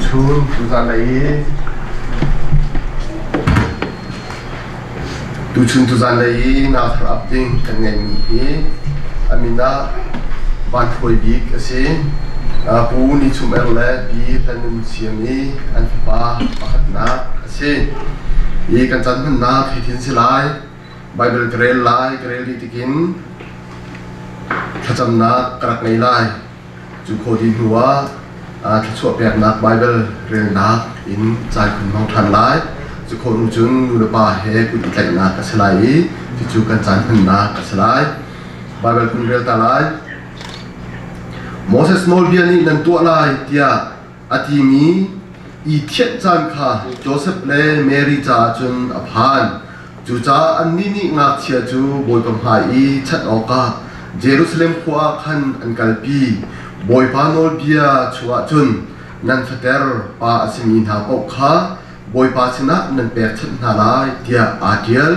Tuchun tuzanlei i tuchun tuzanlei i nau thar ap ding kan ngeihmi hi a min ah Van Thluai Bik a si. Pu Ni Chum Er le Pi Hlan Nun Siam i an fapa pakhatnak a si. Hi kan caan hmannak hi thin si lai. Baibal ka rel lai, ka rel dih tikin thlacamnak ka rak ngei lai. Cu khawh dih hnuah thluachuah peknak Baibal relnak in caan kan hmang ṭhan lai. Cu khawh hnu cun nu le pa he kut i tlaihnak a si lai i cucu kan caan hmannak a si lai. Baibal kun rel ta lai. Moses nawlbia nih nan tuah lai tiah a timi i thianh caan kha Josef le Mary caah cun a phan. Cucaah annih nih ngakchia cu Bawipa hmai i chanh awkah Jerusalem khua ah khan an kalpi. Bawipa nawlbia chungah cun nan fater pa a simi hna paoh kha Bawipa sinah nan pekchanh hna lai tiah aa ṭial.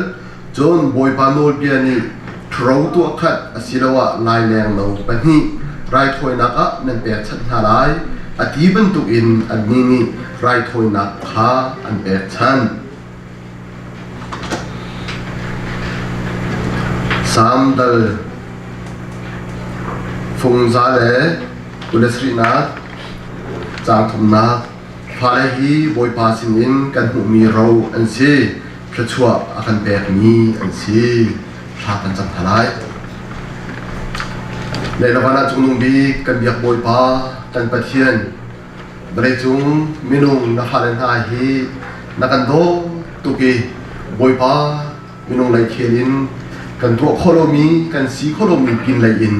Cun Bawipa nawlbia nih ṭhuro tuah khat asiloah laileng no pahnih raithawinak ah nan pekchanh hna lai a ti bantukin annih nih raithawinak kha an pekchanh. Salm dal fungza le 27 caang thumnak fale hi Bawipa sinin kan hmuhmi ro an si, thluachuah a kan pekmi an si. Thla kan cam hna lai. Leilavan ah cungnung bik kan biak Bawipa kan Pathian Vawleicung minung na fale hna hi na kan dawt tuk i Bawipa minung lei khel in kan tuah khawh lomi kan si khawh lomi pin lei in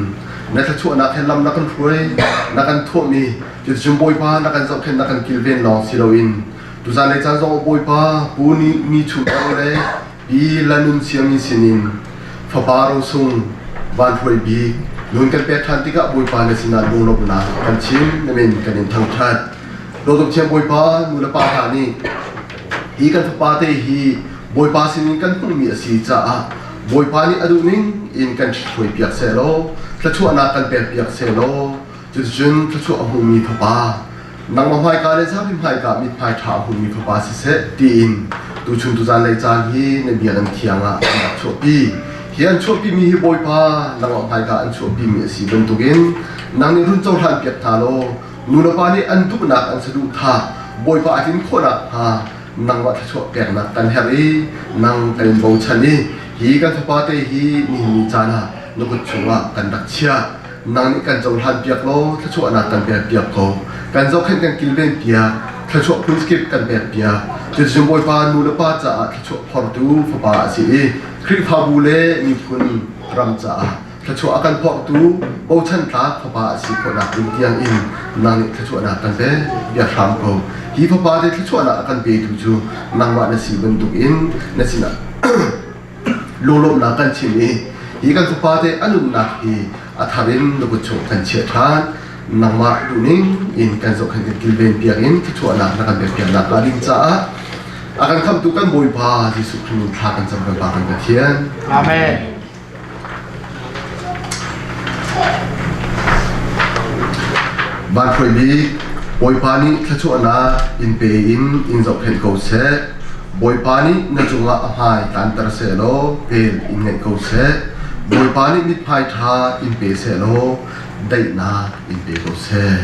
na thluachuahnak he lam na kan hruai na kan thuahmi cuticun Bawipa na kan zohkhenh na kan kilven lawng si loin tuzan lei caan zong Bawipa pu nih mi chung le Pi Lanun Siami sinin fapa rosung Van Hruai Bik nun kan pek ṭhan tikah Bawipa na sinah lunglawmhnak kan chim na min kan in thangṭhat. Dawtuk thiam Bawipa nu le pa hna nih hi kan fapa te hi Bawipa sinin kan hmuhmi a si caah Bawipa nih a duhning in kan hruai piak sehlaw thluachuahnak kan pek piak sehlaw cuticun thluachuah a hmumi fapa nangmah hmaika le zapi hmaika mithmai ṭha a hmumi fapa siseh tiin tuchun tuzan lei caan hi na biakinn thiang ah an rak chuahpi. Hi an chuahpimi hi Bawipa nangmah hmaika an chuahpimi a si bantukin nang nih run cohlan piak hna law nu le pa nih an duhnak an saduhthah Bawipa a tlin khawhnak hnga nangmah thluachuah peknak kan herh i nang kan in bochan i hi kan fapa te hi nihin ni caan ah na kut chungah kan rak chiah. Nang nih kan cohlan piak law thluachuahnak kan pek piak ko. Kan zohkhenh kan kilven piak, thluachuah phunskip kan pek piak. Cuticun Bawipa nu le pa caah thluachuah phortu fapa a si i Khrihfabu le miphun ram caah thluachuah a kan phortu bochan tlak fapa a si khawhnak ding tiang in nang nih thluachuahnak kan pek piak hram ko. Hi fapa te thluachuahnak a kan petu cu nangmah na si bantuk in na sinah lunglawmhnak kan chim i hi kan fapa te a nunnak hi a thar in na kut chung kan chiah ṭhan nangmah duhning in kan zohkhenh kan kilven piak in thluachuahnak na kan pek piaknak hnga ding caah a kan khamhtu kan Bawipa Jesuh Khrih min thla kan cam kan Pa kan Pathian. Amen. Van Hruai Bik, Bawipa nih thluachuahnak in pe in in zohkhenh ko seh. Bawipa nih na cungah a hmai tlanter sehlaw vel in ngeih ko seh. Bawipa nih mithmai ṭha in pe sehlaw daihnak in pe ko seh.